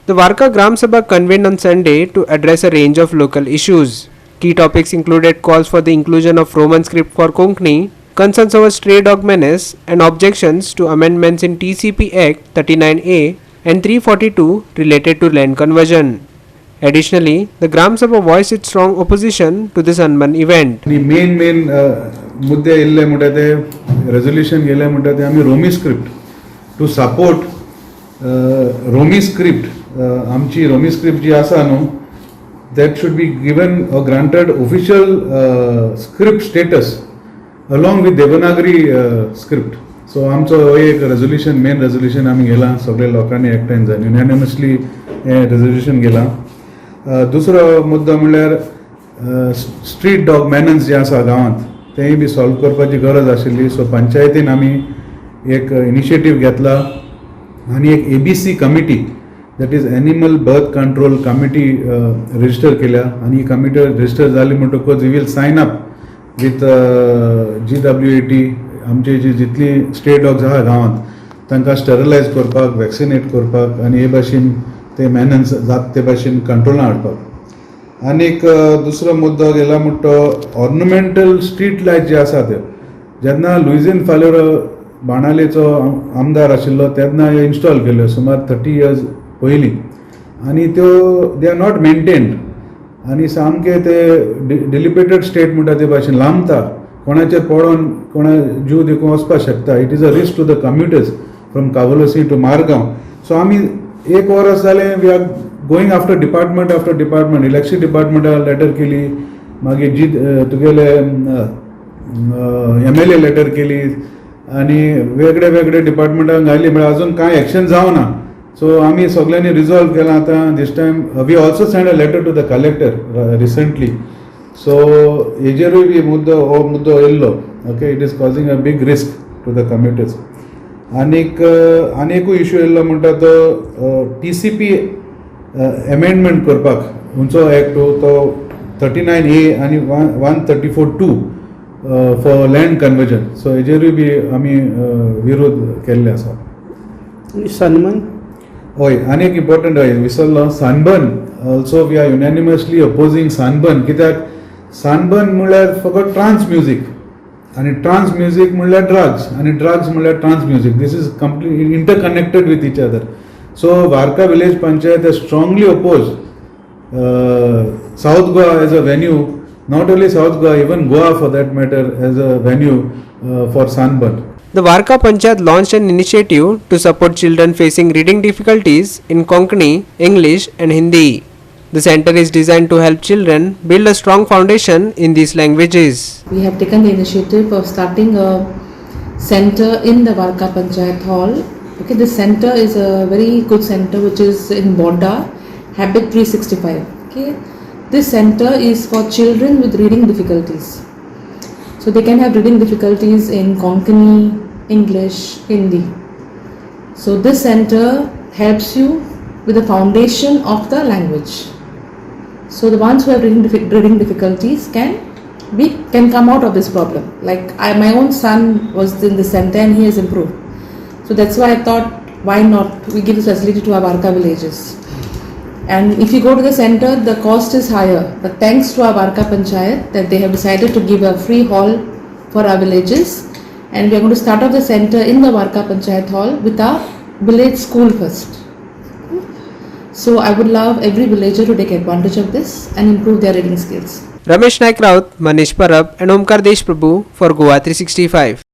The Varca Gram Sabha convened on Sunday to address a range of local issues. Key topics included calls for the inclusion of Roman script for Konkani, concerns over stray dog menace, and objections to amendments in TCP Act 39A and 342 related to land conversion. Additionally, the Gram Sabha voiced its strong opposition to the Sunburn event. आनी main main मुद्दे येयल्ले म्हणटा ते resolution गेले म्हणटा ते आमी रोमी script two support रोमी script. आमची रोमी स्क्रिप्ट जी आसा न्हू, that should be given or granted official script status along with Devanagari script. So आमचो हो एक रेजोल्युशन, मेन रेजोल्युशन आमी घेलां. सगळे लोकांनी एकठांय जावन युनॅनिमसली हें रेजोल्युशन घेलां. दुसरो मुद्दो म्हणल्यार स्ट्रीट डॉग मेनन्स जे आसा गांवांत, तेंय बी सॉल्व करपाची गरज आशिल्ली. सो पंचायतीन आमी एक इनिशिएटीव घेतला आनी एक ABC committee, that is Animal Birth Control Committee, register केल्या. आनी ही कमिटी रजिस्टर जाली म्हणटकूच we will sign up with GWAT. आमची जी जितली स्ट्रे डॉग्स आहा गांवांत, तांकां स्टरलायज करपाक, वॅक्सिनेट करपाक आनी हे भाशेन ते मेनन्स जात ते भाशेन कंट्रोलान हाडपाक. आनीक दुसरो मुद्दो गेला म्हणटा तो ऑर्नमेंटल स्ट्रीट लायट जे आसा ते, जेन्ना लुइझिन फालेरो बाणालेचो आमदार आशिल्लो तेन्ना ह्यो इन्स्टॉल केल्यो सुमार 30 इयर्स पयलीं आनी त्यो they are not maintained आनी सामके ते डिलॅपिडेटेड स्टेट म्हणटा ते भाशेन लांबता. कोणाचेर पडोन कोणा जीव देखून वचपाक शकता. It is a risk to the commuters from Cavelossim to Margao. So आमी एक वर्स जालें we are going after department after department. Electric डिपार्टमेंटाक letter केली, मागीर जी तुगेले एमएलए लेटर केली आनी वेगळे वेगळे डिपार्टमेंटाक घाली, म्हळ्यार अजून कांय एक्शन जावना. सो आमी सगळ्यांनी रिजॉल्व केलां आतां this time we also send a letter to the collector recently. So हेजेरूय बी मुद्दो, हो मुद्दो येयल्लो. Okay, it is causing a big risk to the commuters. आनीक आनी एकूय इशू येयल्लो म्हणटा तो टीसीपी एमेंडमेंट करपाक. खंयचो एक्ट तो 39A आनी 134(2) for land conversion. So हेजेरूय बी आमी विरोध केल्ले आसा. आनी सनबर्न? हय, आनी एक इम्पॉर्टंट, हय, विसरलो, sunburn also. We are unanimously opposing sunburn, कित्याक सनबर्न म्हणल्यार फकत ट्रान्स म्युजीक आनी ट्रान्स म्युजीक म्हणल्यार ड्रग्स आनी ड्रग्स म्हणल्यार trance music. This is complete interconnected with each other. So Varca Village Panchayat has strongly oppose South Goa as a venue, not only South Goa, even Goa for that matter, as a venue for Sunburn. The Varca Panchayat launched an initiative to support children facing reading difficulties in Konkani, English, and Hindi. The center is designed to help children build a strong foundation in these languages. We have taken the initiative of starting a center in the Varca Panchayat Hall. Okay, this center is a very good center which is in Borda, Habit 365. Okay, this center is for children with reading difficulties. So they can have reading difficulties in Konkani, English, Hindi. So this center helps you with the foundation of the language. So the ones who have reading difficulties can come out of this problem. Like I, my own son was in the center and he has improved. So that's why I thought, why not we give this facility to our Varca villages. And if you go to the center, the cost is higher. But thanks to our Varca Panchayat that they have decided to give a free hall for our villages. And we are going to start off the center in the Varca Panchayat Hall with our village school first. So I would love every villager to take advantage of this and improve their reading skills. Ramesh Naik Raut, Manish Parab and Omkar Deshprabhu for Goa 365.